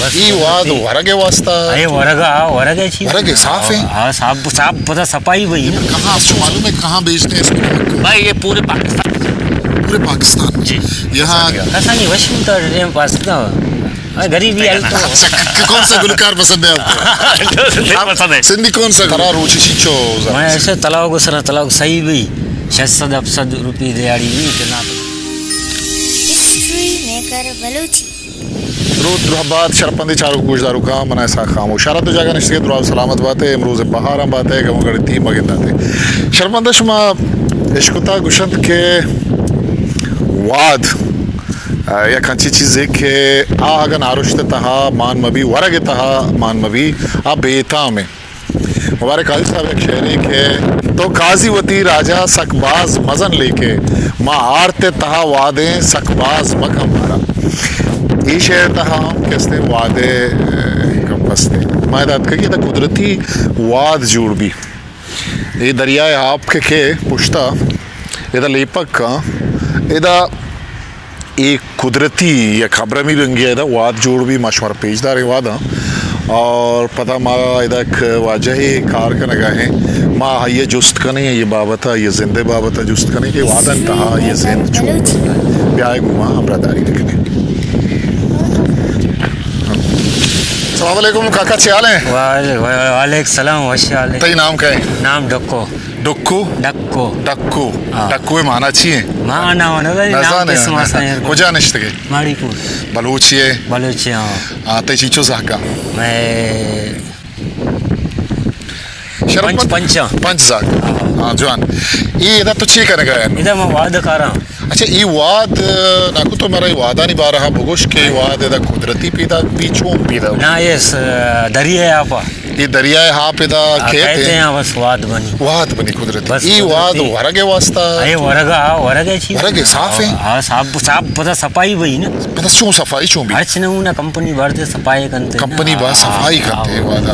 بس ای واد ورگ ءِ واسطہ؟ اے ورگ ءَ، آ، ورگ ءِ چیز۔ ورگ ءِ صاف ایں؟ آ، صاف، صاف پدا صفائی بھئی۔ کہاں، آپ کو معلوم ہے کہاں بیچتے ہیں اس کو؟ بھائی، یہ پورے پاکستان۔ پورے پاکستان؟ جی۔ یہاں کسانی وش بوتا ٹائم پاس نہ ہو۔ ہاں، غریبی حال تو۔ اچھا، ک-، کون سا گلوکار پسند ہے آپ کو؟ جو سندھی پسند ہے۔ سندھی کون سا؟ ترا روچی چیچو۔ میں ایسے تلاو کو سنا، تلاو صحیح بھئی۔ شش سد، ہفت سد روپی دیہاڑی بھئی، اتنا۔ ہسٹری میکر بلوچی۔ درود درہبات شرپندیں چاروک گوشداروکاں، من اسحاق خاموش۔ شہر ءَ تو جاگہ نشتگے، دراہ سلامت باتے، امروز بہاراں باتے، گوں گڑتی مگنداتے۔ شرپندہ شما اشکتا گوشنت کہ واد، آ، یک انچی چیزے کہ آ اگن آرشت تہا مان مبی، ورگ تہا مان مبی، آ بے تام ایں۔ مبارک قاضی صاحب یک شعرے کہ تو قاضی وتی راجا سک باز مزن لیکے، ما آرت تہا وادیں سک باز مکن مارا۔ اے شعر تہا ہم کستے وادے، اے، گپ استے۔ ما ادا اتکگی ادا قدرتی واد جوڑ بی۔ اے دریائے آپ کہ کے پشتا ادا لیپک کاں، ادا اے قدرتی یک ابرمی رنگے ادا واد جوڑ بی، ما شمارا پیش داریں واداں۔ اور پدا ما ادا یک واجہے کار کنگا ہیں، ما آئیے جست کنیں، یہ بابت، یہ زندے بابت جست کنیں کہ وادن تہا یہ زند چون بیائے گوں ما ہمراہ داری بکنیں۔ السلام علیکم کاکا، چے حال ہیں؟ وعلیکم، وعلیکم السلام، وش حال ہے۔ تئی نام کیا ہے؟ نام ڈکو۔ ڈکو؟ ڈکو۔ ڈکو۔ ہاں۔ ڈکو ءِ مانا چی ایں؟ مانا نہ زانی، نام نزانے۔ کس ما سائیں۔ کجا نشتگے؟ ماڑی پور۔ بلوچی ئے؟ بلوچی، ہاں۔ ہاں، تئی چیچو زہگا؟ میں شرپ پنچ، پنچ۔ پنچ زہگا۔ ہاں۔ ہاں، جوان۔ اے ادا تو چی کنگا ئے؟ ادا ما واد کاراں۔ اچھا، اے واد، ناکو تو مارا اے وادانی بارہا بگوش کہ اے واد ادا قدرتی پیدا بی، چون پیدا بی؟ نا، اے س-، دریائے آپا۔ اے دریائے آپ ادا آ، کہتے کہتے ہیں۔ ہیں، بس واد بنی۔ واد بنی قدرتی۔ بس اے قدرتی۔ واد ورگ ءِ واسطہ؟ اے ورگ ءَ، آ، ورگ ءِ چیز۔ ورگ ءِ صاف ایں؟ آ، صاف، صاف پدا صفائی بھئی نا۔ پدا چون صفائی چون بی؟ ہرچ نمونہ کمپنی بارتے صفائی کنتے نا۔ کمپنی با آ، صفائی آ، کنتے آ۔ واد ءَ۔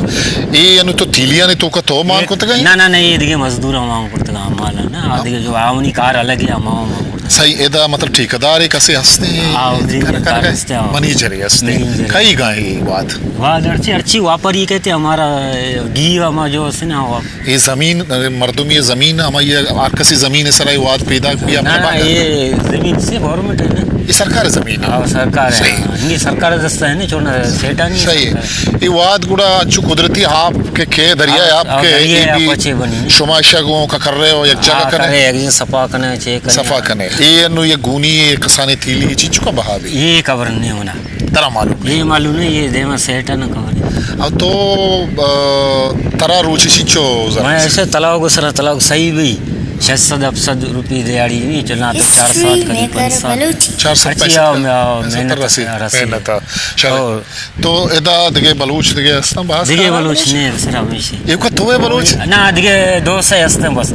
اے انو تو تیلیانی توکا تو مان اے، کتگ ئے؟ نا، نا، نا، اے دگہ مزدوراں مان کرتگ، مال نا۔ آ۔ دگہ جو آونی کار الگ ہے، ہما مان کرتگ۔ صحیح، ادا مطلب ٹھیکیدارے کسے ہستے ہیں؟ آ، جی، کر-، کر-، ٹھیکیدار ہستے، آ۔ منیجرے ہستے ہیں۔ منیجرے۔ کئی گا اے واد؟ واد ہرچی، ہرچی واپری کہتے ہمارا، اے، گھی ہما جو ہستے نا، وہ۔ اے زمین، مردم اے زمین، ہما اے ہر کسی زمین سرا اے واد پیدا بی یا نا، نا، تباہ کر؟ اے زمین سے گورنمنٹ ہے نا۔ اے سرکار زمین ہے؟ ہاں، سرکار ہے۔ صحیح۔ ہاں، اے سرکار دستا ہے نا، چون سیٹا نہیں ہے صحیح۔ سرکار۔ اے واد گڑا انچو قدرتی آپ کہ، کہ دریائے آپ، آپ آپ کہ، دریائے اے آپ بی اچھے بنی۔ شما شگوں کا کر رہے ہو، یک جگہ ہاں، کرے۔ کرے، یک جگہ صفا کنے، چے کنے۔ صفا کنے۔ اے انو یک گونی، اے کسانے تیلی، اے چیز چکا بہا بی؟ اے خبر نہیں ہونا۔ ترا معلوم نہیں؟ اے معلوم نہیں، اے دیما سیٹ نہ خبر۔ اب تو، آ، ترا روچی چیچو زر؟ میں ایسے تلاو گو سرا تلاو صحیح بی، شش سد، ہفت سد روپی دیہاڑی بی، چنا تو چار سد، کدی پنچ سد۔ چار سد، ہرچی پنچ سد آ، کدی۔ آ، محنت رسی، رسی۔ محنت آ۔ چلو۔ اور تو ادا دگہ بلوچ دگہ ہستاں باز دگہ کار بلوچ کناں؟ نہیں، صرف ہمیشی۔ ایوکا تو ہے بلوچ؟ نا، دگہ دو سے ہستاں بس۔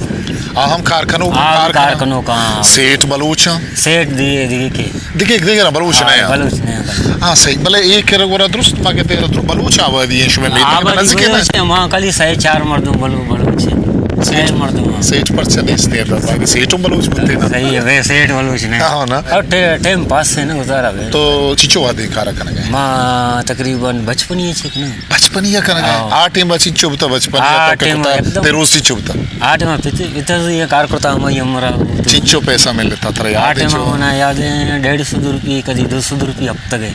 آ ہم کار کنوک، آ ہم کار کار کنوک۔ کنوک، ہاں۔ سیٹ بلوچ ہاں؟ سیٹ دگہ، دگہ کے؟ دگہ، دگہ نا، بلوچ ہاں، نہیں ہاں۔ بلوچ نہیں ہاں۔ ہاں، صحیح۔ بلے اے کرا گورا درست ما کہتے ہیں، تو بلوچ آبادی ہے، شمے میدان آبادی نزدیک ہے نا؟ بلوچ ہے، وہاں کلی سہ چار مردم بلو-، بلوچ ہے۔ سیٹ، سہ مردم ہاں۔ سیٹ پرچہ نہیں اس نے، سیٹ ہم بلوچ بنتے نا۔ صحیح ہے، وہ سیٹ بلوچ نہیں۔ ہاں، نا۔ اور ٹے-، ٹائم پاس ہے نا، گزارا ہے۔ تو چیچو وادے کارا کنگا ہے؟ ما تقریباً بچپن ہی چکنا۔ بچپنی ءَ کنگ ءَ؟ ہاں۔ آ ٹیم ءَ چنچو بوتا بچپنی ءَ؟ آ تو ٹیم کتا، ءَ اکدم۔ تے روسی چو بوتا؟ آ ٹیم ءَ پت-، پت ءَ یہ کار کرتا ہمائی عمر ءَ۔ چنچو پیسہ ملتا ترا یاد ہے؟ آ ٹیم ءَ چو؟ منا یاد ہے، ڈیڑھ سد روپی، کدی دو سد روپی ہفتہ گئے۔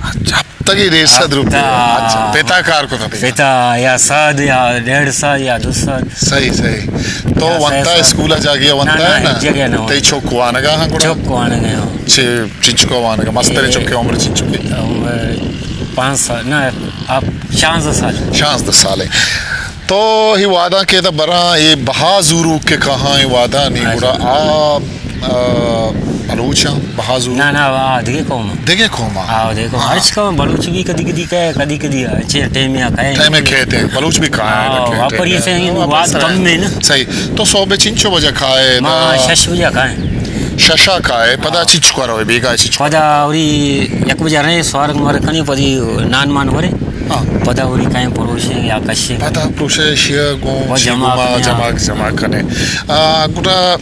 اچھا، ہفتہ گئے ڈیڑھ سد روپی؟ ہفتہ۔ اچھا، پتا کار کرتا پتا؟ پتا یا سد یا ڈیڑھ سد یا دو سد۔ صحیح، صحیح۔ تو یا ونتا سہ سد۔ اسکول ءَ جاگی ءَ ونتا نہ، ہے نہ، نا؟ جگہ نہ ونتا۔ تئی چوک وانگا ہاں گڑا؟ چوک وانگا ہاں۔ چے چنچکو وانگا؟ مستریں اے، چوکے عمر چنچکے؟ عمر پانچ سال، نہ، آپ شانزدہ سال۔ شانزدہ سال ہے۔ تو ہی واداں کہ دا براں اے بہا زوروک کہ کہاں اے واداں نی اچھا۔ گڑا آ، آ، بلوچاں بہا زوروک؟ نہ، نہ، آ دگہ قوم۔ دگہ قوم آ؟ آ، دگہ قوم۔ ہاں۔ ہرچ قوم بلوچ بھی کدی کدی کہے، کدی کدی اچھے ٹائم یا کہے۔ ٹائم کہتے ہیں، بلوچ بھی کہاں ہے، ہاں، کہتے واپری ہیں۔ سے ہی ہاں، واد بس کم ہے نا۔ صحیح۔ تو صبح چنچو بجہ کھائے؟ ما دا شش بجہ کھائے۔ ششا کھائے، پدا ہاں۔ چنچو کرو بیگا چنچو؟ پدا اوری یک بجہ رہے سوارگ مر کنی، پدی نان مان ورے۔ ہاں۔ پدا اوری کہیں پروشے یا کشے۔ پدا پروشے شیا گوں وہ شی جمع گوما کنی، ہاں۔ جمع، جمع کنے۔ آ، گڑا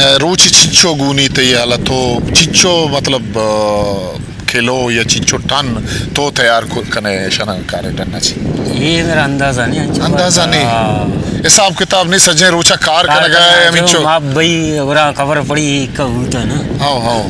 روچ چنچو گونی تئی حالت ہو، چنچو مطلب، آ، کلو یا چنچو ٹن تو تیار کو-، کنے شنا کارے ٹن چی؟ یہ میرا اندازہ نہیں، انچو اندازہ بات، نہیں۔ ہاں۔ حساب کتاب نہیں، سجیں روچا کار کار کنگا ہے، کرنا ہمیں جو چو۔ ماپ بھئی، اگر خبر پڑی، ایک کا ہوتا نا۔ ہاؤ، ہاؤ۔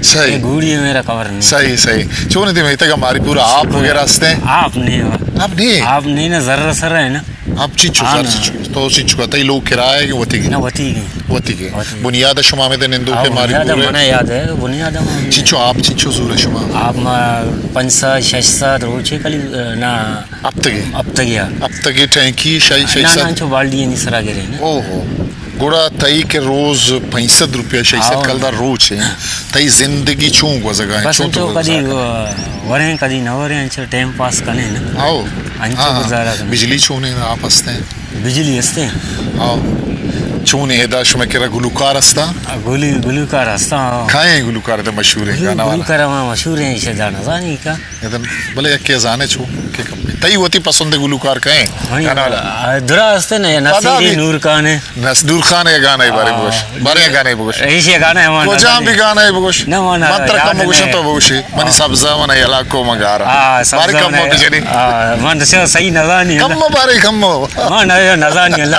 صحیح۔ یہ گوڑی ہے میرا خبر نہیں۔ صحیح، صحیح۔ چون دی میں تک ہماری پورا آپ وغیرہ ہستے ہیں؟ آپ نہیں ہوا۔ آپ نہیں؟ آپ نہیں نا، ذرہ سر ہے نا۔ آپ چنچو ہاں سر، نا۔ چنچو۔ تو چنچو کا تئی لوگ کرایہ کہ وتی گئے؟ نہ، وتی گئے۔ وتی گئے۔ وتی۔ بنیاد شما میں دے نندو ہاں، کے ماری بنیاد پورے؟ منا یاد ہے، بنیاد ہم چنچو آپ چنچو زور ہے شما؟ آپ ما پنچ سات، شش سات روچے کلی، نہ۔ ہفتگی؟ ہفتگی، ہاں۔ ہفتگی ٹینکی شش، شش نہ، سات؟ نہ، چو بالٹی نہیں سرا گرے نا۔ اوہو۔ گڑا تئی کہ روز پنچ سد روپیہ، شش سد ہاں۔ کلدار روچ ہے۔ تئی زندگی چون گوزگا ہے؟ بس چون تو انچو گزارا کدی، کرے؟ وریں کدی نہ وریں، انچو ٹائم پاس کنے نا۔ آؤ۔ انچو ہاں، ہاں۔ گزارا کنے۔ بجلی چون ہے، آپ ہستے ہیں؟ بجلی ہستے ہیں۔ آؤ۔ چون ہے دا شما کرا گلوکار ہستا؟ گلی-، گلوکار ہستا، ہاں۔ کائیں گلوکار دا مشہور ہے، گلو-، گانا والا؟ گلوکار ہما مشہور ہیں، اسے دانا زانی کا۔ ادن بلے یکے زانے چو کہ کم۔ تئی وتی پسند گلوکار کئے؟ منی گانا والا؟ آ، درا ہستے نا، پدا نصیر بھی۔ نور خان ہے۔ نس-، نور خان ہے گانا بارے آ، بگوش۔ بارے گانا بگوش۔ ایشی گانا ہے، من کجام نہ بھی گانا ہے بگوش۔ نہ، من من تر یاد کم بگوش نہیں۔ تو بگوشی۔ منی آ۔ سبزا من علاقو مگارا۔ آ، سبزا بارے کم من، بجنی۔ آ، من تو صحیح نہ زانی۔ کم بارے کم۔ من نہ، نہ زانی اللہ۔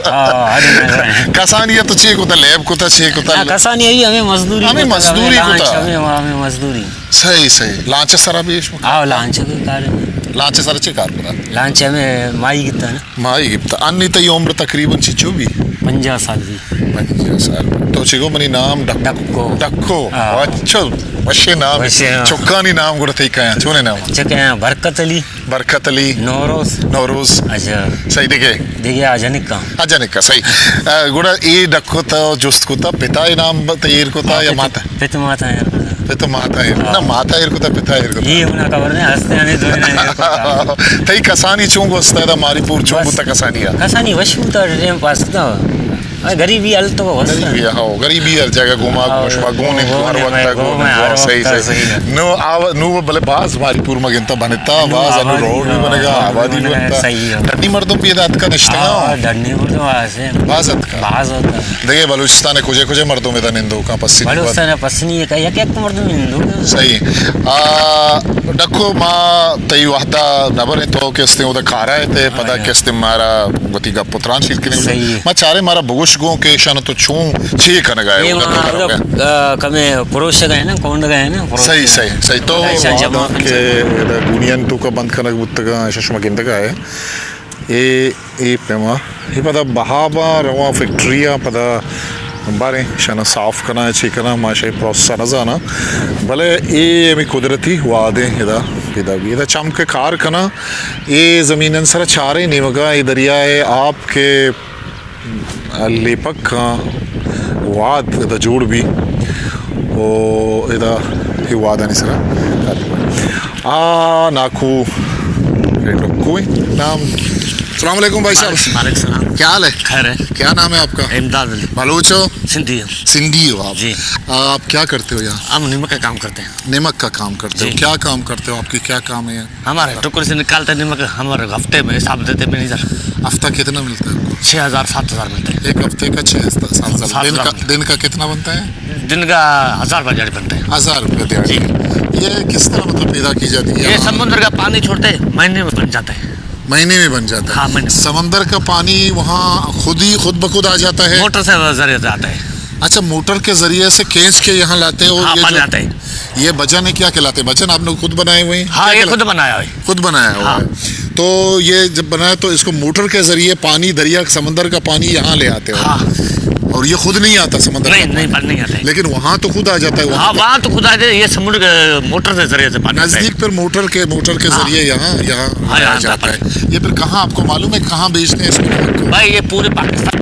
آ، ہر نہ زانی۔ کسانی تو چی کتا، لیب کتا، چی کتا؟ نہ، کسانی ای ہمیں مزدوری ہمیں کتا، مزدوری ہمیں لانچ، کتا۔ ہمیں، ہمیں مزدوری۔ صحیح، صحیح۔ لانچ سرا بھی شما؟ آؤ، لانچ بھی کار ہے۔ لانچ سرا چی کار کتا؟ لانچ ہمیں مائی گتا نا۔ مائی گتا۔ انی تئی عمر تقریباً چنچو بھی؟ پنجاہ سال بھی۔ پنجاہ سال۔ تو چی گو منی نام ڈک-، ڈکو۔ ڈکو۔ ہاں۔ اچھا، وشے نام۔ وشے نام۔ چکانی نام گڑا تئی کایاں، چونے نام؟ چکایاں برکت علی۔ برکت علی۔ نوروز۔ نوروز۔ اچھا۔ صحیح دگہ؟ دگہ آ جنکا۔ آ جنکا، صحیح۔ آ، گڑا اے ڈکو تا جست کتا، پتا اے نام ب-، تئی ایر کتا ہاں، یا پت-، ماتا؟ پت ماتا ایر کتا۔ پت ماتا ایر۔ ہاں۔ نہ، ماتا ایر کتا، پتا ایر کتا۔ یہ ہونا خبر نہیں، ہستے ہمیں دو ہی نہیں ایر کتا۔ تئی کسانی چون گوستا دا ماری پور چون بس۔ بوتا کسانی آ؟ کسانی وش بوتا، ٹائم پاس کتا۔ آ، غریبی حال تو بس۔ غریبی، ہاں، غریبی ہر جگہ گوما، ہاں، گوشما، گون گون ہر وقت، گون گون، ہر وقت، صحیح، صحیح۔ صحیح۔ نو آو-، نو بلے باز ماری پور مگنتا بنتا، نو باز انو آبادی روڈ بھی ہاں، بنگا، آبادی آبادی بنگا، بنتا۔ صحیح ہے۔ ڈنی مردم پیدا اتکا نشتگا۔ ہاں، ڈنی مردم آسے۔ باز اتکا۔ باز ہوتا ہے۔ دگہ بلوچستان کجے کجے مردم ادا نندو کا پسنی بلوچستان پسنی ہے کہ یک یک مردم نندو۔ صحیح۔ آ، ڈکو ما تئی وحدہ نبر تو کہ استیں ادا کارا ہے تے پدا ہاں۔ کہ استیں مارا وتی گپ و تران شیر کنیں۔ صحیح۔ ما چارے مارا بگوش گوں کہ ایشان تو چون چے کنگا ہے، اے اودا وہاں کارا اودا، ہے۔ آ، کمے پروشگا ہے نا، کونڈگا ہے نا، پروشگا صحیح، ہے۔ صحیح، صحیح۔ تو ایشان جمع وہاں کنگ۔ کہ ادا گونیان تو کا بند کنگ بوتگا، ایشان شما گندگا ہے۔ اے، اے پیما، اے پدا بہابا رواں فیکٹری آ پدا باریں شنا صاف کنا، چے کنا، ما شے پروسس نہ زانا۔ بلے اے ہمیں قدرتی وادیں ادا پیدا بھی۔ ادا چم کے کار کنا، اے زمینن سر چاریں نیمگا، اے دریائے آپ کے لیپک کاں واد ادا جوڑ بی۔ او ادا اے وادانی سرا۔ آ ناکو ڈکوئیں نام۔ السلام علیکم بھائی صاحب۔ وعلیکم السلام۔ کیا حال ہے؟ خیر ہے۔ کیا نام ہے آپ کا؟ امداد علی۔ بلوچ ہو؟ سندھی ہو۔ سندھی ہو آپ؟ جی۔ آ، آپ کیا کرتے ہو یہاں؟ ہم نمک کا کام کرتے ہیں۔ نمک کا کام کرتے ہو؟ جی۔ کیا کام کرتے ہو؟ آپ کی کیا کام ہے یہاں؟ ہمارے ٹکر سے نکالتے نمک، ہمارے ہفتے میں حساب دیتے مینیجر۔ ہفتہ کتنا ملتا ہے آپ کو؟ چھ ہزار، سات ہزار ملتے ہیں۔ ایک ہفتے کا چھ ہزار، سات ہزار۔ سات ہزار دن کا، ملتے ہیں۔ دن کا کتنا بنتا ہے؟ دن کا ہزار روپے دیہاڑی بنتا ہے۔ ہزار روپے دیہاڑی۔ جی۔ یہ کس طرح مطلب پیدا کی جاتی ہے یہ یہاں؟ سمندر کا پانی چھوڑتے ہیں، مہینے میں بن جاتا ہے۔ مہینے میں بن جاتا ہے؟ ہاں، مہینے میں۔ سمندر کا پانی وہاں خود ہی، خود بخود آ جاتا ہے؟ موٹر سے ذریعے سے آتا ہے۔ اچھا، موٹر کے ذریعے سے کھینچ کے یہاں لاتے ہو؟ ہاں، یہ پانی جو آتا ہے۔ یہ بجن ہے، کیا کہلاتے ہیں؟ بجن آپ نے خود بنائے ہوئے ہیں؟ ہاں، کیا یہ کہلاتے خود ہیں؟ بنایا ہوا ہے۔ خود بنایا ہوا ہاں۔ ہے۔ تو یہ جب بنایا تو اس کو موٹر کے ذریعے پانی، دریا، سمندر کا پانی یہاں لے آتے ہو؟ ہاں۔ اور یہ خود نہیں آتا سمندر کا نہیں، پانی؟ نہیں، پانی نہیں آتا ہے۔ لیکن وہاں تو خود آ جاتا ہے، وہاں ہاں، تو وہاں تو خود آ جاتا ہے، یہ سمندر کے موٹر کے ذریعے سے پانی آتا ہے۔ نزدیک پھر موٹر کے، موٹر کے ہاں۔ ذریعے یہاں، یہاں ہاں، لایا یہاں جاتا ہے۔ پانی۔ یہ پھر کہاں آپ کو معلوم ہے، کہاں بیچتے ہیں اس کو؟ بھائی، یہ پورے پاکستان۔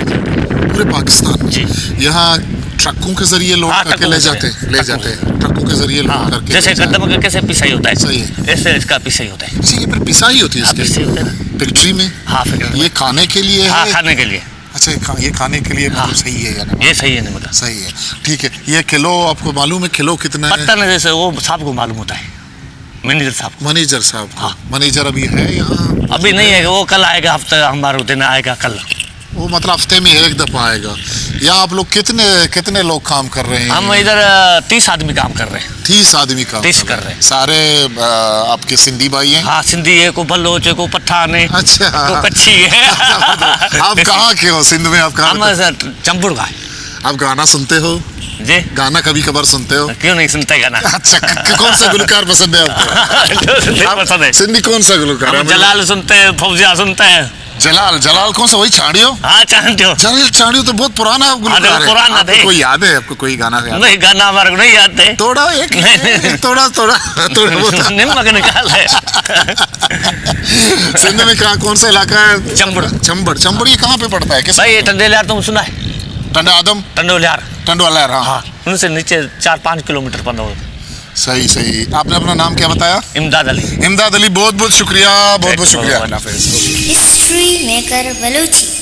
پورے پاکستان میں؟ جی۔ یہاں ٹرکوں کے ذریعے لوڈ ہاں، کر کے ٹرکوں لے کے جاتے ہیں، ذریعے۔ لے ٹرکوں جاتے ہیں۔ ٹرکوں کے ذریعے لوڈ ہاں، کر کے جیسے لے جاتے ہیں۔ گندم کا کیسے پسائی ہوتا ہے، صحیح ہے۔ ایسے اس کا پسائی ہوتا ہے۔ اچھا، یہ پھر پسائی ہوتی ہے اس ہاں، کے؟ پسائی ہوتا ہے نا۔ فیکٹری میں؟ ہاں، فیکٹری میں۔ یہ کھانے کے لیے ہاں، ہے؟ کھانے کے لیے۔ اچھا، یہ کھا-، یہ کھانے کے لیے ہاں۔ مطلب صحیح ہے یا نا؟ یہ صحیح ہے نا، مطلب۔ صحیح ہے۔ ٹھیک ہے۔ یہ کلو آپ کو معلوم ہے، کلو کتنا ہے؟ پتہ نہیں، جیسے وہ صاحب کو معلوم ہوتا ہے، مینیجر صاحب کو۔ مینیجر صاحب کو۔ ہاں۔ مینیجر ابھی ہے یہاں؟ ابھی نہیں ہے، وہ کل آئے گا، ہفتہ ہمارا دن آئے گا کل۔ وہ مطلب ہفتے میں ایک دفعہ آئے گا۔ یہاں آپ لوگ کتنے، کتنے لوگ کام کر رہے ہیں؟ ہم ادھر، آ، تیس آدمی کام کر رہے ہیں۔ تیس آدمی کام تیس کر رہے ہیں۔ کر رہے ہیں۔ سارے، آ، آپ کے سندھی بھائی ہیں؟ ہاں، سندھی ہے، کو بلوچ ہے، کو پٹھان ہے، اچھا۔ کو کچھی ہے۔ آپ کہاں کے ہو سندھ میں؟ آپ کہاں ہم کے؟ سر چمبڑ کا ہے۔ آپ گانا سنتے ہو؟ جی۔ گانا کبھی کبھار سنتے ہو؟ کیوں نہیں سنتے گانا؟ اچھا، ک-، ک-، کون سا گلوکار پسند ہے آپ کو؟ جو سندھی آپ پسند ہے۔ سندھی کون سا گلوکار ہے؟ ہم جلال سنتے ہیں، فوزیہ سنتے ہیں۔ جلال، جلال کون سا؟ وہی چانڈیو؟ ہاں، چانڈیو۔ جلال چانڈیو تو بہت پرانا ہاں، گلوکار ہے۔ پرانا آپ کو ہے۔ کوئی یاد ہے؟ آپ کو کوئی گانا یاد ہے؟ نہیں، گانا ہمارے کو نہیں یاد ہے۔ تھوڑا ایک، نہیں، نہیں۔ تھوڑا، تھوڑا، تھوڑا بہت۔ نمک نکال ہے۔ سندھ میں کہاں، کون سا علاقہ ہے؟ چمبڑ۔ چمبڑ، چمبڑ یہ کہاں پہ پڑتا ہے؟ کس بھائی، یہ ٹنڈیلیار تم سنا ہے؟ ٹنڈا آدم؟ ٹنڈولیار۔ ٹنڈولیار، ہاں۔ ہاں، ان سے نیچے چار پانچ کلومیٹر پندرہ۔ صحیح، صحیح۔ آپ نے اپنا نام کیا بتایا؟ امداد علی۔ امداد علی، بہت بہت شکریہ، بہت بہت شکریہ۔ اللہ حافظ۔ ہسٹری میکر بلوچی۔